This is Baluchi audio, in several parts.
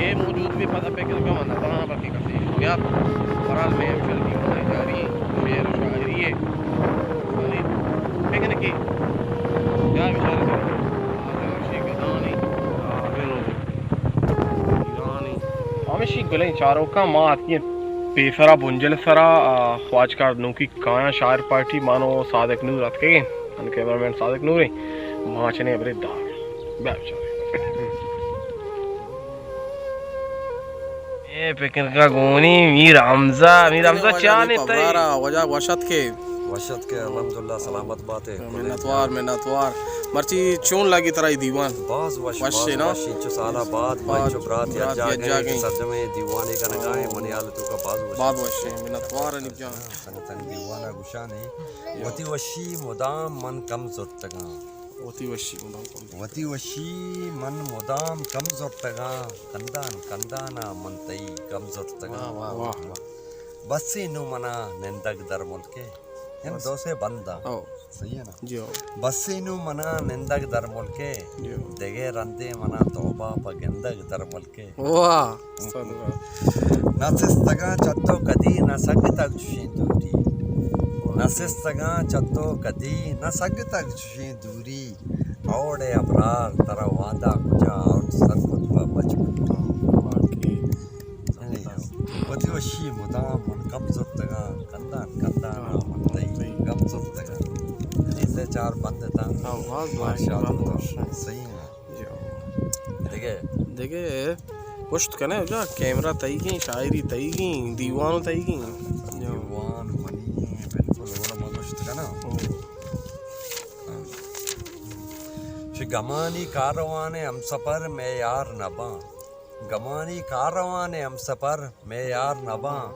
اے موجود بی پدا پکنک ءَ من نزاناں بلکہ کسے شویات۔ بہرحال مئے ہمشل دیوان جاری ایں، شعر و شاعری ایں۔ یعنی پکنک ءِ جاہ بچار کنیں۔ آ، شی گدانی، آ، بنو۔ ایرانی۔ ہمشی گلیں چاروکاں ما اتکیں پیسرا بنجل سرا، آ، خواجہ کار نوکی کایاں شاعر پارٹی، من و صادق نور اتکگیں۔ من کیمرہ مین صادق نور ایں۔ ما چنے ابرے دار۔ بیا بچار۔ اے پکنک ءَ گونی میر حمزہ، میر حمزہ چیا نیتے؟ واجہ وش اتکے۔ وش اتکے، الحمدللہ سلامت باتے۔ منتوار، منتوار۔ مرچی چون لگی ترا اے دیوان؟ باز وش، وش باز ایں نا؟ وش، انچو سالا بعد ما انچو برات یک جاگہ ایں، سرجمیں دیوانے کنگا ایں، منی حال توکا باز وش۔ باز وش ایں، منتوار حنیف جان۔ تنگ تنگ دیوانا گشانے، وتی وشی مدام من کم زرتگاں۔ وتی وشی مدام کم۔ وتی وشی من مدام کم زرتگاں، کندان کندانا من تئی گم زرتگاں۔ واہ، واہ، واہ۔ بس ایں نوں منا نندگ در ملکے، ہند بس۔ دو سے بند آں۔ او۔ صحیح ہے نا؟ جی ہو۔ بس ایں نوں منا نندگ در ملکے، جی ہو۔ دگہ رندے منا توبہ پہ گندگ در ملکے۔ واہ، استاد واہ۔ نہ سستگاں چہ تو کدی، نہ سگتگ چشیں دوری۔ نہ سستگاں چہ تو کدی، نہ سگتگ چشیں دوری۔ اوڑے ابرار ترا وہدا کجا آورت سر کت پہ مجبوری۔ واقعی۔ وتی وشی مدام من کم زرتگاں، کندان کندان من تئی گم زرتگاں۔ یعنی سے چار بند تاں۔ ہاں، باز ماشاءاللہ۔ صحیح ہے۔ دگہ؟ دگہ پشت کنے جا، کیمرہ تئیگیں، شاعری تئیگیں، دیوان تئیگیں۔ دیوان منی بالکل وڑ ما گوشت کنا۔ ہاں۔ چہ گمانی کاروان ہمسفر مئے یار نباں۔ گمانی کاروان ہمسفر مئے یار نباں،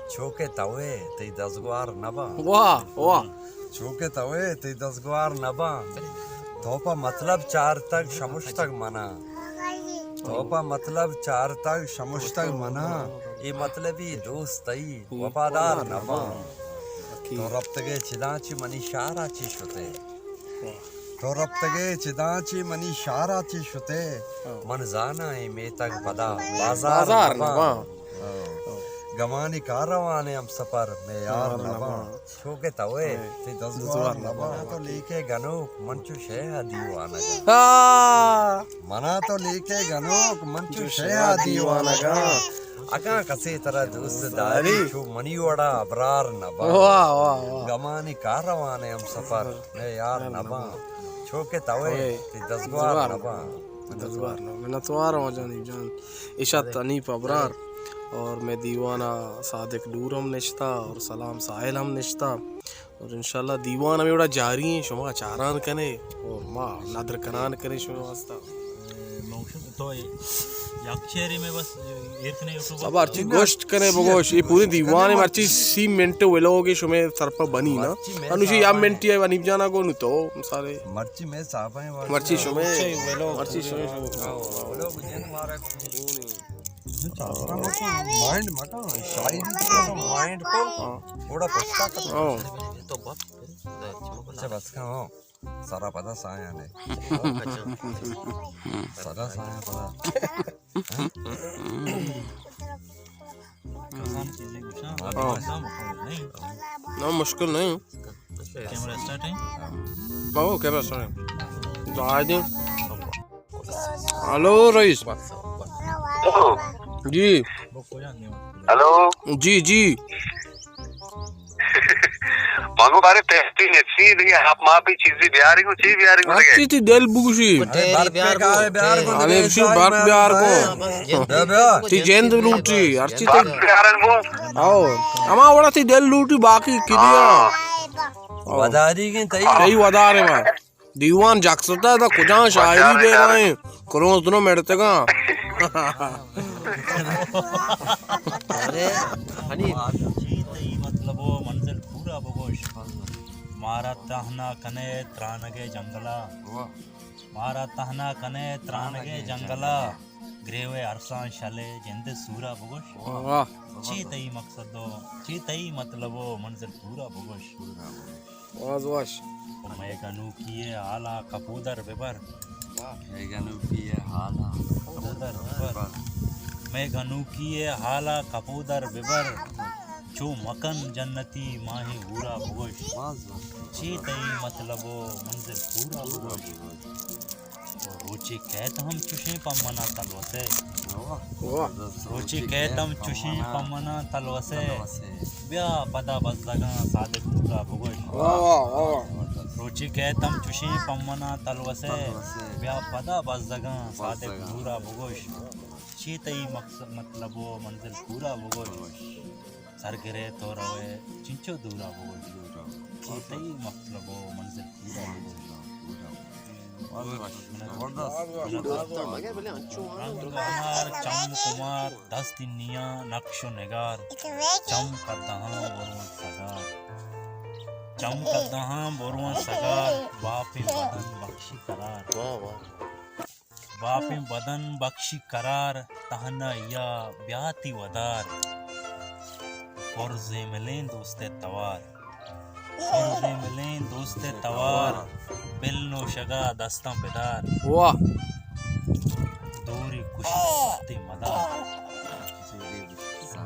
چو کہ توئے تئی دزگوار نباں۔ واہ، واہ۔ چو کہ توئے تئی دزگوار نباں۔ تو پہ مطلب چارتگ شمشتگ منا۔ تو پہ مطلب چارتگ شمشتگ منا۔ اے مطلبی دوست تئی وفادار نباں۔ تو رپتگے چداں چی منی شارا چی شتے۔ تو رپتگے چداں چی منی شارا چی شتے۔ ہاں۔ من زاناں اے میتگ پدا بازار بازار نباں۔ نباں۔ ہاں۔ گمانی کاروان ہمسفر مئے یار نباں۔ چو کہ توئے تئی دزگوار نباں۔ تو لیکے گنوک من چو شے ءَ دیوانگاں۔ ہاں۔ منا تو لیکے گنوک من چو شے ءَ دیوانگاں۔ اگاں کسے ترا دوست داری چو منی وڑا ابرار نباں۔ واہ، واہ، واہ۔ گمانی کاروان ہمسفر مئے یار نباں۔ چو کہ توئے تئی دزگوار نباں۔ دزگوار نباں۔ منتوار آں جان، جان۔ اشات حنیف ابرار اور مئے دیوانا صادق نور ہم نشتا اور سلام ساحل ہم نشتا۔ اور انشاءاللہ دیوان ہمے وڑا جاری ایں، شما چاران کنے اور ما ندر کنان کنے شما واسطہ۔ تو یک چیری میں بس ایر کنے یوٹیوب۔ اب ہرچی گوشت کنے بگوش، اے پوری دیوان ایں، ہرچی سی منٹ ویلوگ شما سرپا بنی نا۔ انوشی یا منٹی ہے ونیب جانا گو نو تو سارے۔ مرچی میں صاحب ہیں، مرچی شما، مرچی شما۔ مائنڈ مکن، شاعری مائنڈ کو تھوڑا پستا کر۔ ہاں۔ اچھا، بس کا، ہاں۔ سرا پدا سایاں نے۔ سرا سایاں پدا۔ ہاں۔ نہ، مشکل نہیں۔ کیمرہ اسٹارٹ ہے؟ ہاں، کیمرہ اسٹارٹ ہے۔ تو آ جائیں۔ ہلو رئیس۔ ہلو۔ جی۔ ہلو۔ جی، جی۔ مگو بارے ٹیسٹی نیسی دیگه، آپ ما بھی چیزی بیاری کو، چی بیاری کو دیگه؟ ہرچی تی دل بگوشی۔ ہمے بشی برف بیار کو۔ تی جند لوٹی، ہرچی تی۔ برف بیارن کو۔ او، ہما وڑا تی دل لوٹی باقی کدیا۔ ہاں۔ او۔ وداری گن تئی۔ تئی ودارے ما۔ دیوان جکستا، تا کجام شاعری بیگائیں، کرونز دنو مڑتگاں۔ ارے، ہنی۔ چی تئی مطلب و منزل پورا بگوش۔ مارا تہنا کنے ترانگے جنگلا۔ واہ۔ مارا تہنا کنے ترانگے جنگلا۔ گریوے ارساں شلے جند سورا بگوش۔ واہ۔ چی تئی مقصد و چی تئی مطلب و منزل پورا بگوش۔ باز وش۔ مئے گنوکی ءِ حالا کپودر ببر۔ مئے گنوکی ءِ حالا کپودر ببر۔ مئے گنوکی ءِ حالا کپودر ببر، چو مکن جنتی ماہیں ہورا بگوش۔ چی تئی مطلب و منزل پورا بگوش۔ روچے کئیت ہم چوشیں پہ منا تلوسے۔ واہ۔ روچے کئیت ہم چوشیں پہ منا تلوسے۔ بیا پدا بزگاں صادق نورا بگوش۔ واہ، واہ، واہ۔ روچے کئیت ہم چوشیں پہ منا تلوسے۔ بیا پدا بزگاں صادق نورا بگوش۔ چی تئی مقصد، مطلب و منزل پورا بگوش۔ سرگرے تو روئے چنچو دورا بگوش۔ چی تئی مطلب و منزل پورا بگوش۔ رنگ ہنار چم کمار دست نیاں نقش و نگار۔ چم قدہاں برون سگار۔ چم قدہاں برون سگار۔ باپیں بدن بخشی قرار۔ واہ، واہ۔ باپیں بدن بخشی قرار، تہنائیا بیاتی ودار۔ پر زیملیں دوست ءِ توار۔ پر زیملیں دوست ءِ توار۔ پل نوشگا دستاں بدار۔ واہ۔ دوری کشی ساعتے مدار۔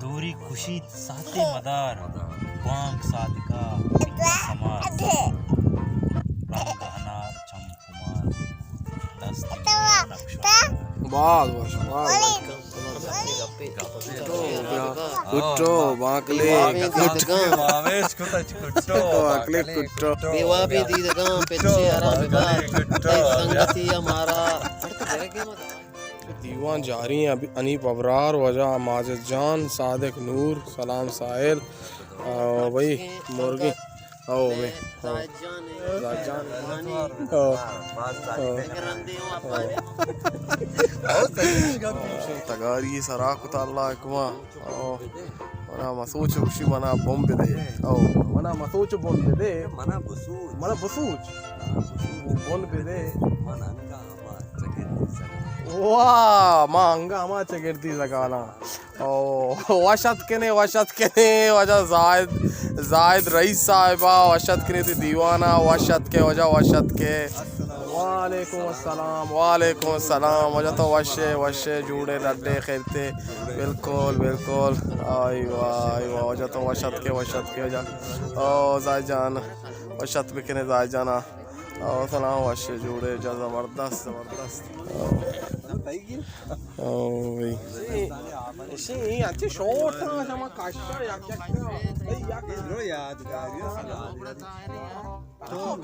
دوری کشیت ساعتے مدار، بانک صادقا سمار۔ رنگ ہنار چم کمار، دست نقش۔ باز وش، باز وش۔ کٹو، بانکلے، کٹو۔ بانکلے، کٹو۔ بے وابی دیدگاں، پچے آرام ببار۔ تئی سنگتی ہمارا۔ دیوان جاری ایں، ابھی حنیف ابرار، واجہ ماجد جان، صادق نور، سلام ساحل، آ، بھائی مرگی، او، بھائی، او۔ زاہد جان۔ او۔ او۔ تگاری سرا کتا اللہ حکما۔ او، منا مسوچ گوشی، منا بن بدے۔ او، منا مسوچ بن بدے۔ منا بسوچ۔ منا بسوچ۔ بن بدے۔ واہ، ما انگا ہما چگردی زگالاں۔ او، وش اتکنے، وش اتکنے، واجہ زاہد، زاہد رئیس صاحبا، وش اتکنے تئی دیوانا، وش اتکے واجہ، وش اتکے۔ وعلیکم السلام، وعلیکم السلام۔ واجہ تو وشے، وشے، جوڑے، ڈڈے، خیرتے۔ بالکل، بالکل۔ آئی واہ، آئی واہ، واجہ تو وش اتکے، وش اتکے واجہ۔ او زاہد جان، وش ات بکنے زاہد جانا۔ او سلام، وشے، جوڑے، جا زبردست، زبردست۔ او۔ او بھائی۔ اشی انچے شورٹ ہاں، شما کشا یک یک۔ درو یادگاری۔ تو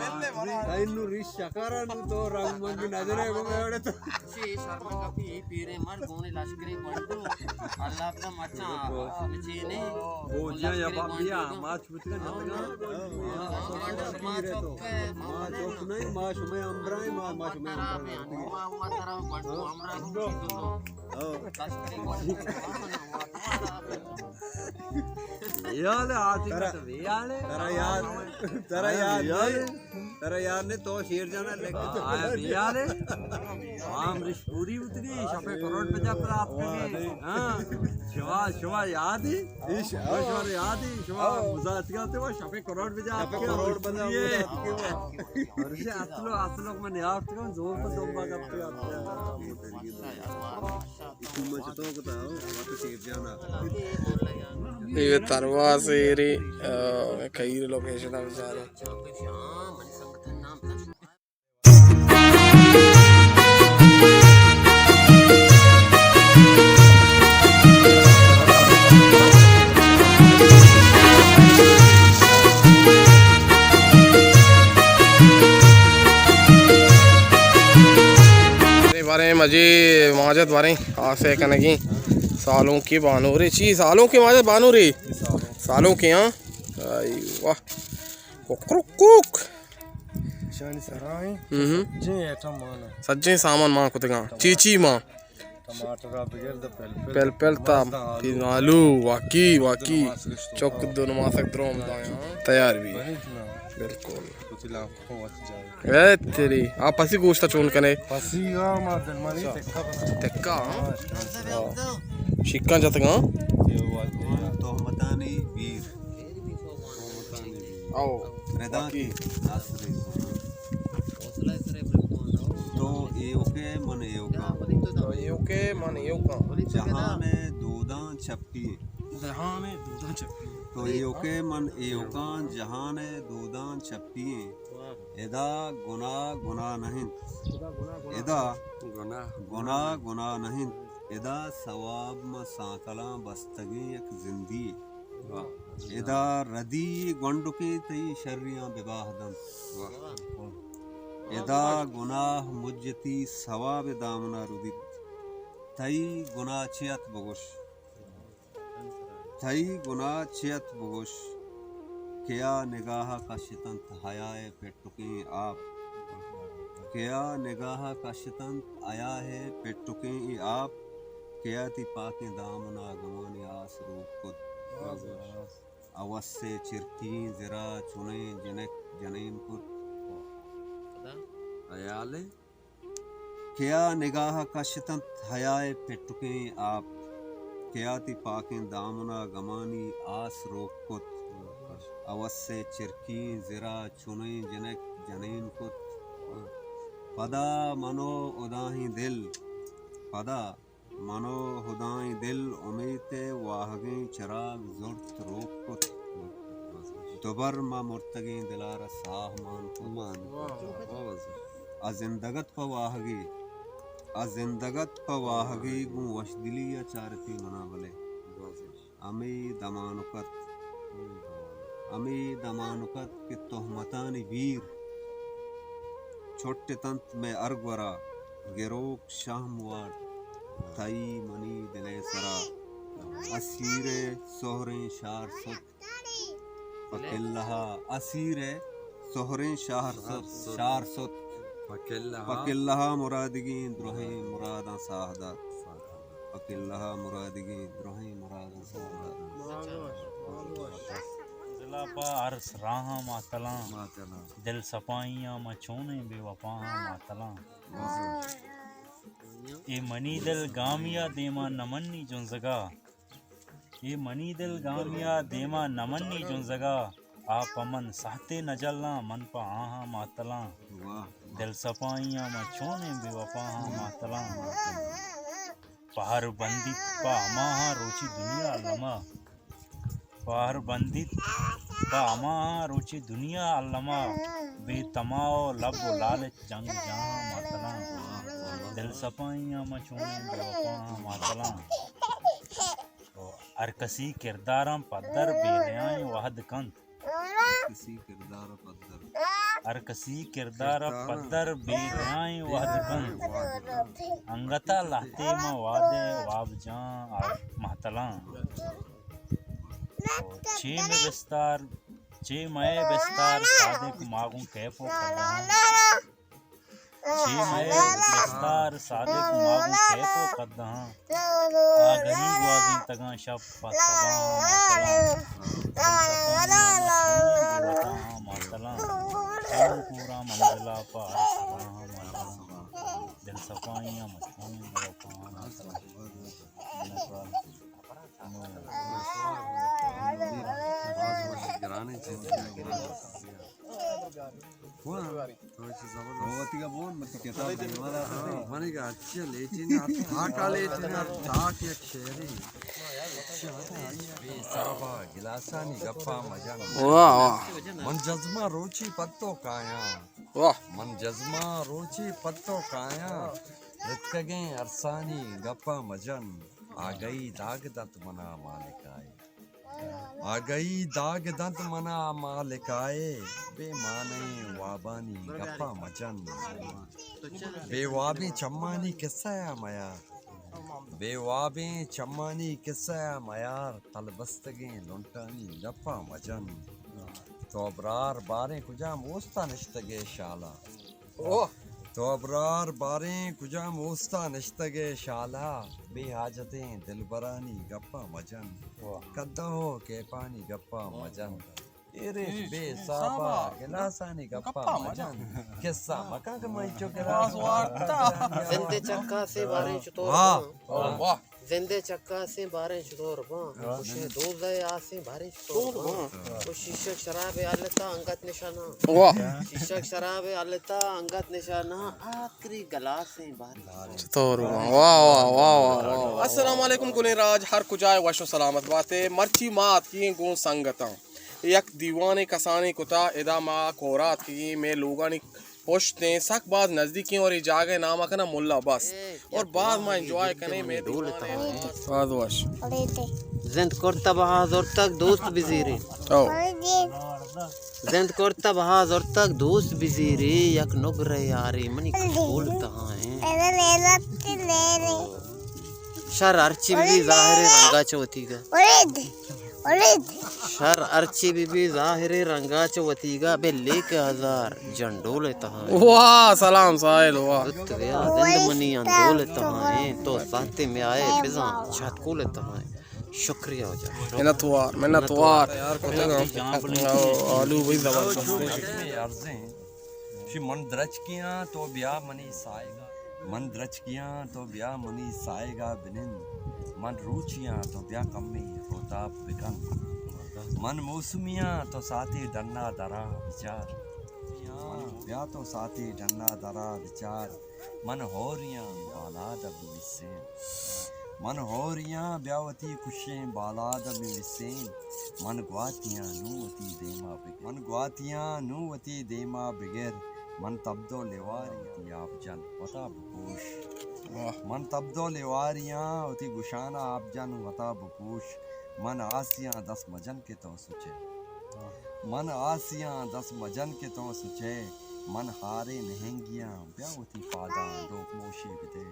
اینو ریش شکر انو تو رنگ منگ نظرے گو میوڑے تو۔ چی شرمن کپی، اے پیریں مرد گونے لشکرے گونڈو۔ اللہ پدا مچاں بچینے۔ بوجا یا بابیا، ماچ بوتگا جتگا۔ ما چک نہیں، ما شمے ہمراہ، ما، ما شمے ہمراہ۔ یال آتی ترا، یال۔ ترا یاد، ترا یاد نہیں۔ ترا یاد نے تو شیر جانا لکھ۔ آیا بیالے۔ ہم ریش پوری اتگی، شپے کروڑ پجا پر آتکگی۔ ہاں۔ شما، شما یاد ہی؟ شما یاد ہی؟ شما مزاتگا تے شپے کروڑ پجا آتکگی۔ کروڑ پجا آتکگی۔ ورشے اصلو، اصلو من یاد کروں، زور پر دنبا کرتے آتکگی۔ اے ترواز ایری، آ، کہیر لوکیشن ءَ بچارے۔ باریں مجی ماجد باریں۔ آسے کنگی سالونکی بانوری۔ چی سالونکی ماجد بانوری؟ سالونکی، ہاں۔ آئی واہ۔ کوکروک کوک۔ شانی سرائیں۔ ہم۔ سجیں ایٹم مانا۔ سجیں سامان مان کتگاں۔ چی چی مان؟ ٹماٹر آ بگر دا پل پل۔ پل پل تا ماز دا آلو۔ آلو، واقعی، واقعی۔ دو نماسک درو۔ چک دو نماسک دروم دایاں۔ تیار بھی۔ بنی نا۔ بالکل۔ اے تیری، آ پسی گوشت چون کنے؟ پسی گا ما دلمانی تکا بنا۔ تکا، ہاں؟ ہاں۔ شکاں جتگاں؟ تہمتانی ویر۔ او۔ ردا کی ناصری۔ تو ایوکے من ایوکاں۔ تو ایوکے من ایوکاں۔ جہان ءِ دوداں چپی ایں۔ جہان ءِ دوداں چپی ایں۔ تو ایوکے من ایوکاں، جہان ءِ دوداں چپی ایں۔ ادا گناہ گناہ نہ انت۔ ادا گناہ گناہ نہ انت۔ ادا ثواب ماں سانکلاں بستگیں یک زندی۔ ادا ردی گونڈکے تئی شریاں بباہ دنت۔ ادا گناہ مجتی ثواب دامنا ردیت۔ تئی گناہ چے ات بگوش؟ تئی گناہ چے ات بگوش؟ کیا نگاہ کشتنت حیائے پٹکیں آپ؟ کیا نگاہ کشتنت حیائے پٹکیں اے آپ؟ کیا تی پاکیں دامنا گمانی آس روک کت؟ اوس ءِ چرکیں زرا چنیں جنک جنین کت؟ حیالے کیا نگاہ کشتنت حیائے پٹکیں آپ؟ کیا تی پاکیں دامنا گمانی آس روک کت؟ اوس ءِ چرکیں زرا چنیں جنک جنین کت؟ پدا من و ہدائیں دل، پدا من و ہدائیں دل امیت ءِ واہگیں چراگ زرت روک کت۔ دوبر ما مرتگیں دلارا ساہ مان کت۔ مان کت۔ واہ، واہ، واہ۔ آ زندگت پہ واہگے، آ زندگت پہ واہگے گوں وشدلی ءَ چارتی منا بلے۔ ہمے دمانکت، ہمے دمانکت کہ تہمتانی بیر چٹتنت مئے ہر گورا، گروک شہم وارت تئی منی دل ءِ سرا۔ اسیر ءِ سہریں شہر ست پہ کلہا، اسیر ءِ سہریں شہر ست، شہر ست پہ کلہا، پہ کلہا مرادگیں درہیں مراداں ساہ دات۔ پہ کلہا مرادگیں درہیں مراداں ساہ دات۔ منزلا پہ ارس راہاں ماتلاں، دل سپائیاں من چونیں بے وپاہاں ماتلاں۔ اے منی دل گامیا دیما نہ منی جنزگا، اے منی دل گامیا دیما نہ منی جنزگا، آ پہ من سہتے نہ جلاں، من پہ آہاں ماتلاں۔ واہ۔ دل سپائیاں من چونیں بے وپاہاں ماتلاں۔ پہر بندیت پہ ہماہاں روچی دنیا الما، پہر بندیت پہ ہماہاں روچی دنیا الما، بے تما و لب و لالچ جنگ جاہاں ماتلاں۔ دل سپائیاں من چونیں بے وپاہاں ماتلاں۔ ہر کسی کرداراں پدر بے ریائیں وہد کنت۔ ہر کسی کردار ءَ پدر۔ ہر کسی کردار ءَ پدر بے ریائیں وہد کنت۔ انگتا لہتے ما وہدے واب جاں مہتلاں۔ چے مئے بستار، چے مئے بستار صادق ما گوں کیپ و کلہاں۔ چے مئے بستار صادق ما گوں کیپ و قدہاں، آگہی گوازینتگاں شپ پہ سباہاں ماتلاں۔ دل سپائیاں ما چونیں بے وپاہاں ماتلاں، چون پوراں منزلا پہ ہر سباہاں ماتلاں۔ دل سپائیاں ما چونیں بے وپاہاں ماتلاں۔ ہاں، منی گا اچھا لیٹین ات، تاکا لیٹین ات، تاک یک شعری۔ بے حسابا گلاسانی گپا مجن۔ واہ، واہ۔ من جزماں روچی پتو کایاں۔ واہ۔ من جزماں روچی پتو کایاں۔ رتکگیں ارسانی گپا مجن۔ آگہی داگ دنت منا مالکائے۔ آگہی داگ دنت منا مالکائے، بے مانیں وابانی گپا مجن۔ بے وابیں چمانی قصہ ءَ میار، بے وابیں چمانی قصہ ءَ میار، تل بستگیں لنٹانی گپا مجن۔ تو ابرار باریں کجام اوستا نشتگے شالا۔ اوہ۔ تو ابرار باریں کجام اوستا نشتگے شالا، بے حاجتیں دلبرانی گپا مجن۔ واہ۔ قدہ و کیپانی گپا مجن۔ اے ریچ بے حسابا گلاسانی گپا مجن۔ قصہ مکن کہ من چو گلاس وارتا۔ زندے چکا سے باریں چطور۔ واہ۔ واہ۔ زندے چکاسیں باریں چطور باں؟ گوشے دوزہ آسیں باریں چطور باں؟ گوش شیشگ شراب حالتا انگت نشانہ۔ واہ۔ شیشگ شراب حالتا انگت نشانہ، آخری گلاسیں باریں چطور باں؟ واہ، واہ، واہ، واہ، واہ۔ السلام علیکم گلیں راج، ہر کجائے وش و سلامت باتے۔ مرچی ما اتکیں گوں سنگتاں یک دیوانے کسانیں کتا، ادا ما کورا اتکگیں، مئے لوگانی پشتیں، سک باز نزدیکیں اور اے جاگہ نام کناں ملا بست اور باز ما انجوائے کنیں مئے دیوانے۔ باز وش۔ زند کرتہ بہا زرتگ دوست بزیرے۔ او۔ زند کرتہ بہا زرتگ دوست بزیرے، یک نگرہ یارے منی کشکول تہا ایں۔ شر ہرچی بی ظاہر رنگا چہ وتیگا۔ شر ہرچی بہ بی ظاہریں رنگا چہ وتیگا بہ لیک ہزار جنڈول تہا۔ واہ، سلام ساحل، واہ۔ زت بیا زند منی اندول تہا ایں، تو ساہتے میائے بزاں چھتکول تہا ایں۔ شکریہ واجہ۔ منت وار، منت وار۔ آلو بھائی زبردست۔ شی من درچکیاں تو بیا منی سائیگا۔ من درچکیاں تو بیا منی سائیگا بنند۔ من روچیاں تو بیا کمے ہوتاپ بکن۔ من موسمیاں تو ساتی ڈنا درا بچار۔ من بیا تو ساتی ڈنا درا بچار۔ من ہوریاں بالاد بنویسیں۔ من ہوریاں بیا وتی کشیں بالاد بنویسیں۔ من گواتیاں نوں وتی دیما بگر۔ من گواتیاں نوں وتی دیما بگر۔ من تبد و لیواری وتی آپ جن وتا بپوش۔ واہ۔ من تبد و لیواریاں وتی گشانا آپ جن وتا بپوش۔ من آسیاں دست مجن کہ تو سچے۔ من آسیاں دست مجن کہ تو سچے۔ من ہارے نہنگیاں بیا وتی پاداں ڈوک موشے بدے۔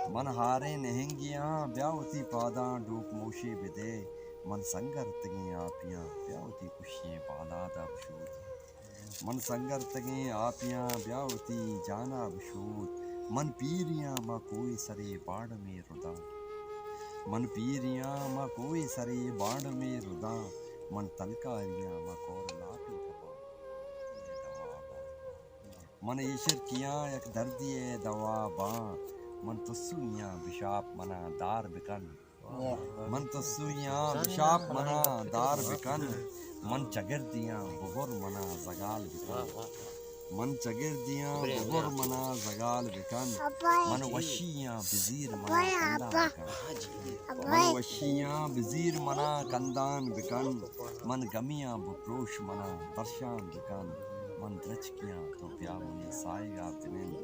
من ہارے نہنگیاں بیا وتی پاداں ڈوک موشے بدے۔ من سنگرتگیں آپیاں بیا وتی کشیں بالادا بشود۔ من سنگرتگیں آپیاں بیا وتی جانا بشود۔ من پیریاں ما کوئی سرے باڑ میں رداں۔ من پیریاں ما کوئی سرے باڑ میں رداں۔ من تلکاریاں ما کور لاپی کپاں۔ من ایشر کیاں یک دردی ء دوا باں۔ من تسویاں بشاپ منا دار بکن۔ من تسویاں بشاپ منا دار بکن۔ من چگردیاں ببر منا زگال بکن۔ من چگردیاں ببر منا زگال بکن۔ من وشیاں بزیر منا کندان بکن۔ من وشیاں بزیر منا کندان بکن۔ من گمیاں بپروش منا درشان بکن۔ من درچکیاں تو بیا منی سائیگا بنند۔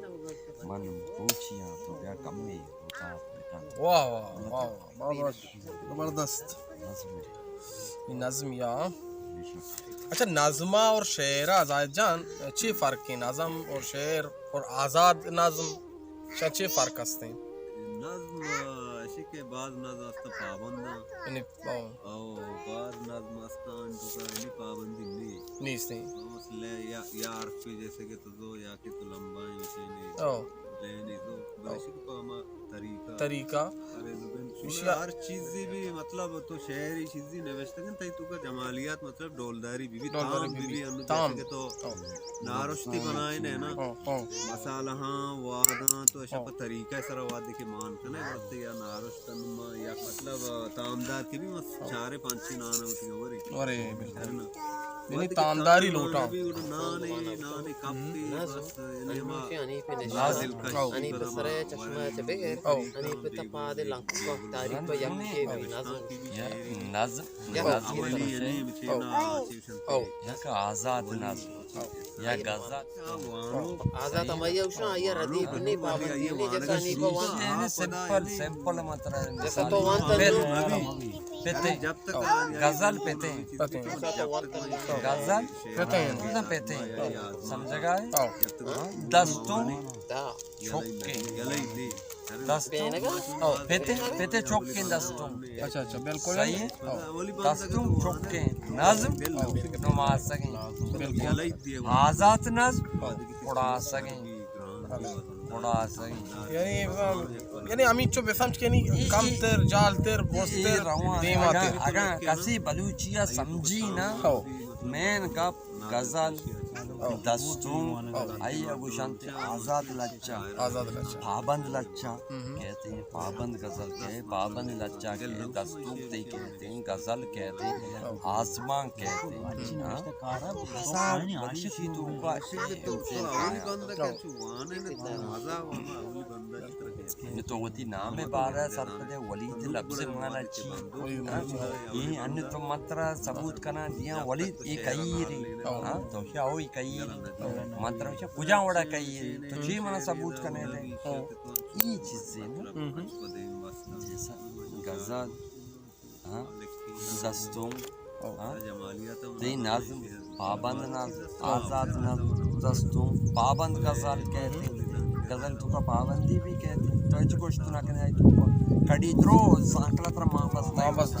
من پوچیاں تو بیا کمے ہوتاپ بکن۔ واہ، واہ، واہ، واہ، باز وش۔ زبردست۔ نظم۔ اے نظم یا۔ بے شک۔ اچھا، نظم اور شعر، زاہد جان، چی فرق ہے؟ نظم اور شعر اور آزاد نظم، چا چی فرق ہستے؟ نظم، اشی کہ باز نظم است پابند ہیں۔ یعنی، او۔ او، باز نظم استان تو کا یعنی پابندی نہیں۔ نیست ہیں۔ مثلا یا، یا حرف پہ جیسے کہ تو زو یا کہ تو لمبا ہیں، اسے نہیں۔ او۔ لے نہیں زو۔ بلے اشی کہ پہ ہما طریقہ۔ طریقہ۔ ارے زبین۔ اشیا۔ ہر چیزی بھی مطلب تو شعری چیزی نوشتگن تئی تو کا جمالیات مطلب ڈولداری بی بی، ڈولداری تام بی بی، بی بی۔ انو تام۔ جیسے کہ تو او۔ نارشتی بنائے نے نا۔ او، او۔ مسالہ ہاں، واداں تو اشا او۔ پہ طریقہ سرا وادے کہ مان کنے ورتے یا نارشت انما یا مطلب تامدار کے بھی مس او۔ چارے پانچے نان ہوتی ہیں ورے۔ ورے، بالکل۔ ہے نا؟ یعنی وادے کہ تامداری تام لوٹا۔ بھی گڑا نانے، نانے کپتے، ہم۔ بس، یعنی ہما نازل کشی او۔ حنیف سرے چشمہ چہ بگر، او۔ حنیف تپا دے لنکو تعریف یک کے بھی نظم۔ نظم۔ یک نظم۔ او۔ یک آزاد نظم۔ او۔ یک آزاد۔ آزاد ہمائی اوشاں، آئی ردیف نہیں، پابندی نہیں، جیسا نہیں کو وان۔ یعنی سمپل، سمپل مطلب۔ جیسا تو وان تن پتے۔ غزل پتے۔ پتے۔ غزل پتے۔ پتے۔ سمجھ گئے؟ او۔ دستوں۔ دا۔ چکیں۔ دستوں۔ او، پتے، پتے چکیں دستوں۔ اچھا، اچھا، بالکل۔ صحیح ہے؟ او۔ دستوں چکیں نظم نماسگیں۔ بالکل۔ آزات نظم اڑاسگیں۔ اڑاسگیں۔ یعنی، یعنی ہمینچو بسمجھ کہ یعنی کم تر، جال تر، بوست تر، دیما تر۔ اگاں، اگاں کسی بلوچی ء سمجھی نا، او۔ مین گپ غزل، دستونگ، آئی ءَ گوشنت آزاد لچہ، آزاد لچہ۔ پابند لچہ کہتے ہیں، پابند غزل کہتے ہیں، پابند لچہ کہتے ہیں، دستونگ تئی کہتے ہیں، غزل کہتے ہیں، آزمانک کہتے ہیں۔ ہاں؟ ہزار بلوچی توکا نی تو وتی نام ءِ بارہ ءَ سرپد ئے، ولید ءِ لبز ءِ مانا چی؟ ہاں؟ اے انّ تو من ترا ثبوت کناں دیاں، ولید اے کئی رے؟ ہاں؟ تو شاہ ہوئی کئی رے؟ من ترا شاہ کجا وڑا کئی رے؟ تو چی منا ثبوت کنے دے؟ اے چیزے نا۔ جیسا غزل، ہاں، دستونگ، ہاں، تئی نظم، پابند نظم، آزاد نظم، دستونگ، پابند غزل کہتے ہیں۔ غزل توکا پابندی بھی کہتے ہیں۔ تو ہچ گوشت نہ کنے، آئی توکا کڑی درو، سانکلا ترا ماں بس، ماں بس۔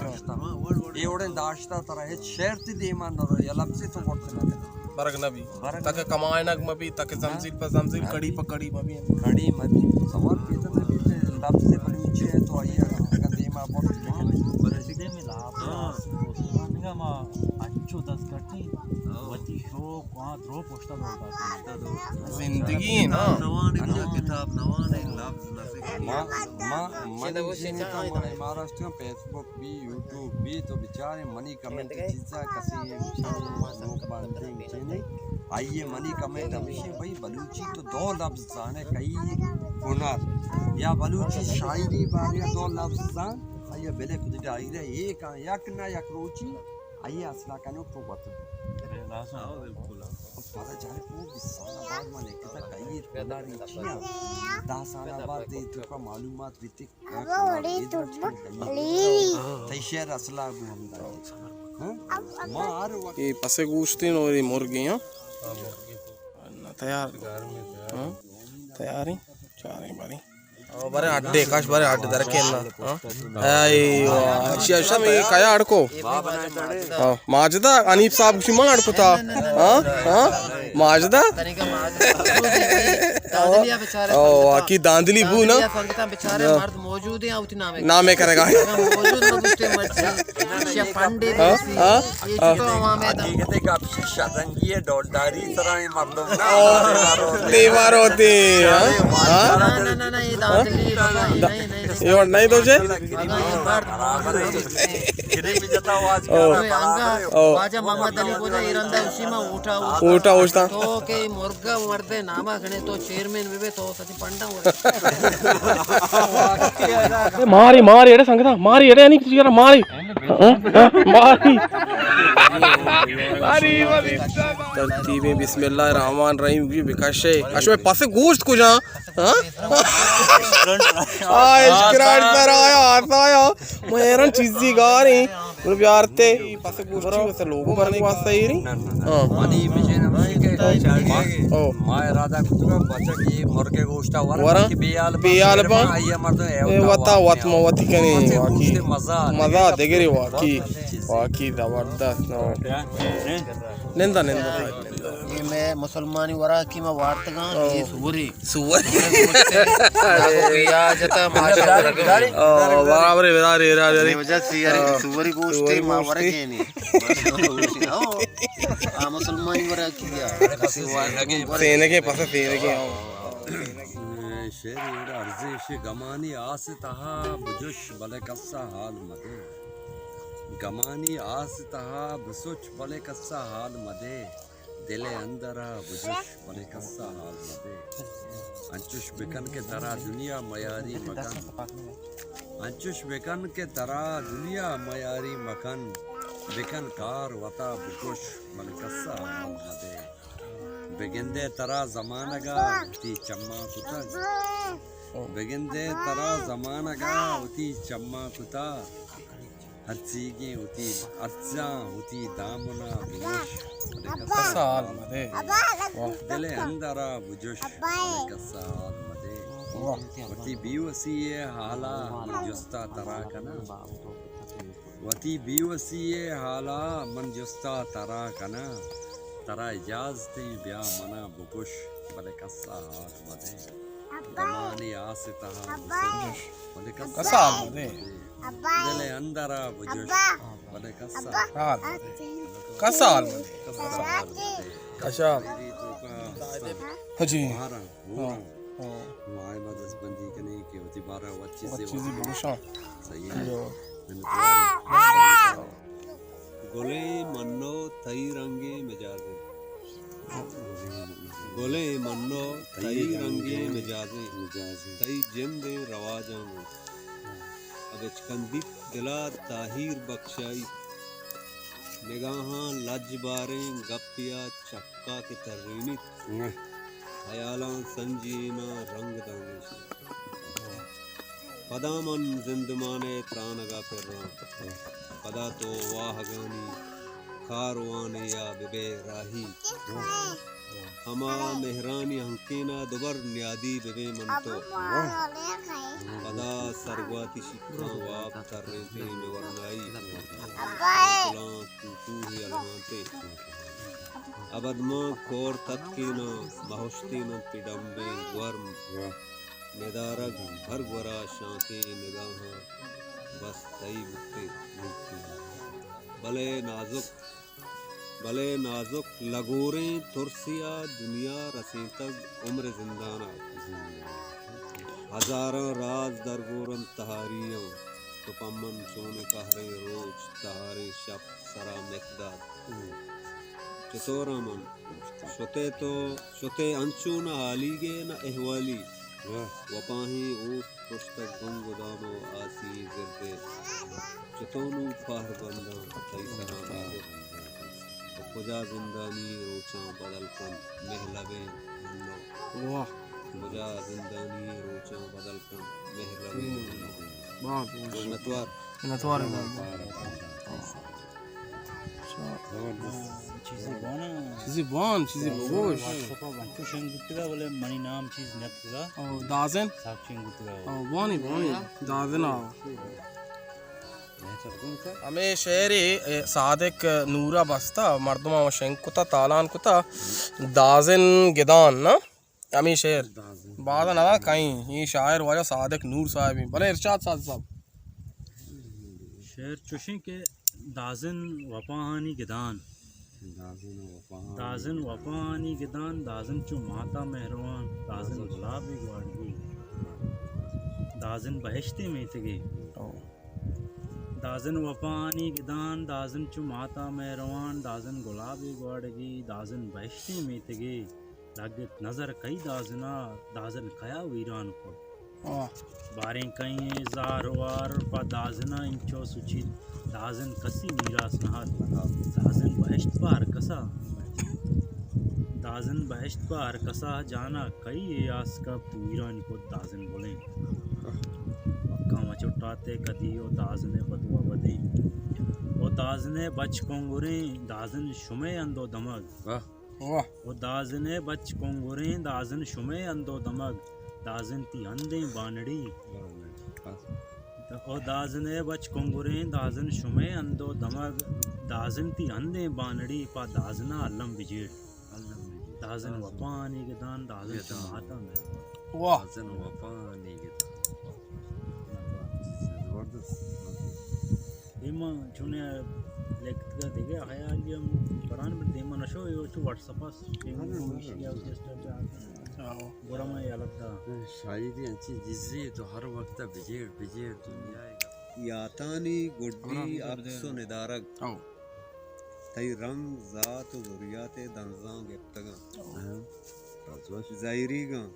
اے وڑیں داشتا ترا ہچ شعر تئی دیما نہ رو، یا لفظے تو گوشت نہ کنے۔ برگ نہ بی۔ برگ تاکہ نہ بی۔ کمائنگ مہ بی، تاکہ زمزیل پہ زمزیل، نہ کڑی بی۔ پہ کڑی مہ بی۔ کڑی مہ بی۔ سوال پیدا نہ بی کہ لفظ بلوچی ہے تو آئی اگر دیما بوت۔ بلے سیدھے ملا، ہاں۔ ما انچو دست کٹی، ہاں۔ وتی شوق وہاں درو پشتا دور داتی۔ زندگی ہے نا۔ نوان ہے، کتاب نوان ہے، لفظ نہ سکے۔ ما، ما، من جنتا ما مہاراشٹر فیس بک بی، یوٹیوب بی تو بچارے منی کمنٹ چیزا کسی لوگ بانتے چینے۔ آئیے منی کمنٹ ہمیشہ بھئی بلوچی تو دو لفظ زانے کئی ہنر یا بلوچی شاعری بارے دو لفظ زان، آئیے بلے خود ڈائری ایک آن یک نہ یک روچی آئیے اصلا کنو تو وت۔ بالکل۔ پدا جانے کو بسانا بعد من ایک تا کئی ہنر چیا، دہ سال بعد دے تو کا معلومات بیتی۔ تئی شعر اصلا گوں ہمدا۔ ہاں؟ ما ہر وقت اے پسے گوشتین اور اے مرگی، ہاں؟ نہ تیار۔ ہاں؟ تیاری؟ چاریں باری۔ او، برے اڈے، کاش برے اڈ درکے نا۔ ہاں؟ اے واہ، اشی اشا میں کیا اڑکو؟ ہاں، ماجدہ، انیب صاحب گوشی من اڑکتا۔ ہاں؟ ہاں؟ ماجدہ؟ او، واقعی داندلی بو نا۔ بیچارے مرد موجود ہیں، وتی نامے نامے کرے گا۔ موجود نہ بوتے مرچی۔ شیا پنڈے ہاں؟ دیسی۔ ہاں؟ یہ ہاں؟ تو عوام ہے دا۔ حقیقت ہے کہ آپ سے شرنگی ہے، ڈولداری طرح یہ مردم نا۔ او، دیوار ہوتے ہیں، ہاں؟ ہاں؟ نہ، نہ، نہ، نہ، یہ داندلی بابا، یہ نہیں، نہیں، نہیں۔ یہ اور نہیں تو جے؟ یہ مرد موجود ہے۔ گرے بھی جتا آواز او۔ کر رہا ہے۔ او۔ واجہ محمد علی بودا ایران دا اسی ما اوٹا اوٹا۔ اوٹا اوٹا۔ تو کہ مرگ مردے ناما کھنے تو چیئرمین بے بے تو سچ پنڈا ہو۔ اے ماری، ماری، اڑے سنگتا، ماری، اڑے نہیں کسی کرا، ماری۔ ہاں؟ ہاں؟ ماری۔ ترتیبیں بسم اللہ الرحمن الرحیم بھی بکشے۔ اشو پس گوشت کجا؟ ہاں؟ آ، اسکران پر آیا، آتا آیا۔ میں حیران چیزی گاریں۔ برو بیارتے۔ پس گوشتی واسطے لوگوں برنے واسطے ہی رہی۔ ہاں۔ منی مشین ہمشی کہ او۔ ما ارادہ کتگا بچک یہ مرگے گوشتا ورا ورا؟ کہ بیال با، بیال با؟ آئیے مردم اے اے وتا وتا وت ما وتی کنی، پس واقعی۔ گوشتے مزہ۔ مزہ دگری واقعی۔ واقعی زبردست۔ نندا، نندا۔ یہ میں مسلمانی ورا کی میں وارتگاں، او۔ یہ سوری۔ سوری۔ یا جتا ماشاءاللہ۔ او، برابر، برابر، برابر۔ یہ وجہ سے یار او۔ سوری گوشتے سوری ما گوشتے۔ ورا کے نہیں۔ او۔ آ مسلمانی ورا کی یا۔ سینگے، پس سینگے، او۔ شعر ایڑا عرض ایشی گمانی آس تہا بجوش بلے کسا حال مدے۔ گمانی آس تہا بسوچ بلے کسا حال مدے۔ دل ءِ اندر ءَ بجوش، بلے کس ءَ حال مہ دے۔ انچش بکن کہ ترا دنیا میاری مکن۔ انچش بکن کہ ترا دنیا میاری مکن۔ بکن کار وتا بکش، بلے کس ءَ حال مہ دے۔ بگندئے ترا زمانگ ءَ وتی چماں کتگ۔ بگندئے ترا زمانگ ءَ وتی چماں کتگ۔ ہرچیگیں وتی ارزاں وتی دامن ءَ بگوش، بلے کس ءَ حال مہ دے۔ دل ءِ اندر ءَ بجوش، بلے کس ءَ حال مہ دے۔ وتی بے وسی ءِ حال ءَ من جست ءَ ترا کناں۔ وتی بے وسی ءِ حال ءَ من جست ءَ ترا کناں۔ ترا اجازتیں بیا من ءَ بگوش، بلے کس ءَ حال مہ دے۔ گمانی آس ءِ تہا بسوچ، بلے کس ءَ حال مہ دے۔ دل اندر ءَ بجوش۔ بلے کسا۔ ہاں۔ کسا حال مندے۔ کسا حال مندے۔ اچھا۔ ہاں جی۔ ہاں۔ مائے ما دست بندی کنیں کہ وتی بارہ وت چیزے وت چیزے بگوشاں۔ صحیح ہے۔ گلیں منو تئی رنگیں مجازیں۔ گلیں منو تئی رنگیں مجازیں۔ تئی جندیں رواجاں گوں۔ ءَ بچکندیت دل ءَ تاہیر بکشائیت۔ نگاہاں لج باریں گپے ءَ چکا کہ ترینیت۔ ہیالاں سنجیناں رنگ دانگیشیت۔ پدا من زندمان ءِ ترانگ ءَ پراں۔ پدا تو واہگانی کاروانے ءَ ببئے راہی۔ ہما مہرانی ہنکین ءَ دوبر نیادی ببیں من تو۔ پدا سرگواتی شیکاں واب تریں پیم ورنائی۔ پلاں کوکوہے المانتے۔ ابد ماں کور تتکیناں بہشتیناں تئی ڈمبیں گورم۔ ندارگ ہر گورا شانکیں نگاہاں بس تئی بوتے۔ بلے نازک، بلے نازک لگوریں ترسے ءَ دنیا رسینتگ عمر زندان ءَ۔ ہزاراں راز درگورنت تہاری ءَ، تو پمن چون قہریں روچ، تہاریں شپ سرا مکداد۔ چطور من شتے تو شتے انچو نہ حالیگے نہ احوالی۔ واہ۔ وپاہیں اوست پشتگ گنگ و دام و آسی زردے۔ چتو نوں پہر بنداں تئی سرا نازک۔ تو کجا زندانی روچاں بدل کن مہلبیں منو۔ واہ۔ کجا زندانی روچاں بدل کن مہلبیں منو۔ بہت، بہت۔ منتوار۔ منتوار۔ چیزے بوان، چیزے بوان، چیزے بگوش۔ واٹساپ ءَ انچو شنگ بوتگا، بلے منی نام چیز نہ اتکگا۔ او، دازن؟ ساک شنگ بوتگا۔ او، بوانی، بوانی، دازن آ۔ ہمے شعرے، اے، صادق نورا بستا، مردماں شنگ کتا، تالان کتا، دازن گدان، نا؟ ہمے شعر۔ دازن۔ بازا نہ کئیں، اے شاعر واجہ صادق نور صاحب ایں۔ بلے ارشاد صادق صاحب۔ شعر چوشیں کہ دازن وپاہانی گدان۔ دازن وپاہانی دازن وپاہانی گدان، دازن چو ماتا مہروان، دازن گلابے گواڑگی، دازن بہشتے میتگے۔ او۔ دازن وپاہانی گدان، دازن چو ماتا مہروان، دازن گلابے گواڑگی، دازن بہشتے میتگے۔ لگت نظر کئی دازنا، دازن کیا ویران کت۔ واہ۔ باریں کئی زار وار پہ دازنا انچو سچیت، دازن کسی میراث نہ ات۔ دازن بہشت پہ ہر کسا، دازن بہشت پہ ہر کسا، جانا کئی اے آس کپت ویران کت دازن گلیں۔ مکہ مچٹاتے کدی او دازن بدوا بدیں۔ او دازن بچ کنگریں، دازن شمے اندو دمگ۔ واہ۔ واہ۔ او دازن ءِ بچ کنگریں، دازن شمئے ہند ءُ دمگ، دازن تئی ہندیں بانڑی۔ او دازن ءِ بچ کنگریں، دازن شمئے ہند ءُ دمگ، دازن تئی ہندیں بانڑی، پہ دازن ءَ الم بجیڑ۔ دازن وپانی گدان، دازن چہ ماتاں مہروان۔ واہ۔ دازن وپانی گدان۔ زبردست۔ دیما چونے لکھتگا دگہ خیالی ہم پران بل دیما نشو، یو چو واٹس اپ اس۔ آہو۔ گڑا ما یلت دا۔ شاعری انچی جزی تو ہر وقت بجیڑ، بجیڑ دنیا ءَ۔ یاتانی گڈی عکس ءُ ندارگ۔ آہو۔ تئی رنگ، ذات ءُ ذریات ءِ دنزاں گپتگاں۔ آہو۔ زہیریگاں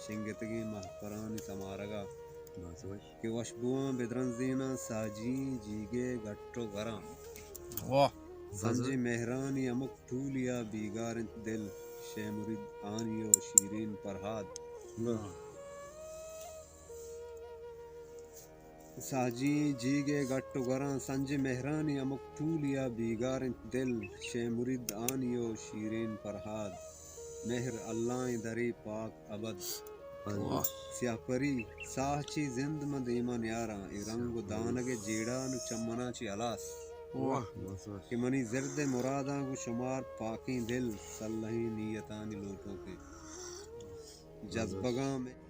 شنگتگیں مہپرانی سمارگ ءَ۔ کہ وشبواں بدرنزیناں ساجیں جیگے گٹ ءُ گراں۔ واہ۔ سنجیں مہرانی ہمک ٹولی ءَ بیگار انت دل، شے مرید آنی ءُ شیرین پرہاد۔ واہ۔ ساجیں جیگے گٹ ءُ گراں، سنجیں مہرانی ہمک ٹولی ءَ بیگار انت دل، شے مرید آنی ءُ شیرین پرہاد۔ مہر اللہیں درے پاک ابد۔ واہ۔ سیاہ پری، ساہ چی زند من دیما نیاراں، اے رنگ ءُ دانگ ءِ جیڑہ نوں چہ منا چی ہلاس۔ واہ۔ کہ منی زرد ءِ مراداں گوں شمار پاکیں دل، سلہیں نیتانی لوٹوکیں جذبگاں مئے۔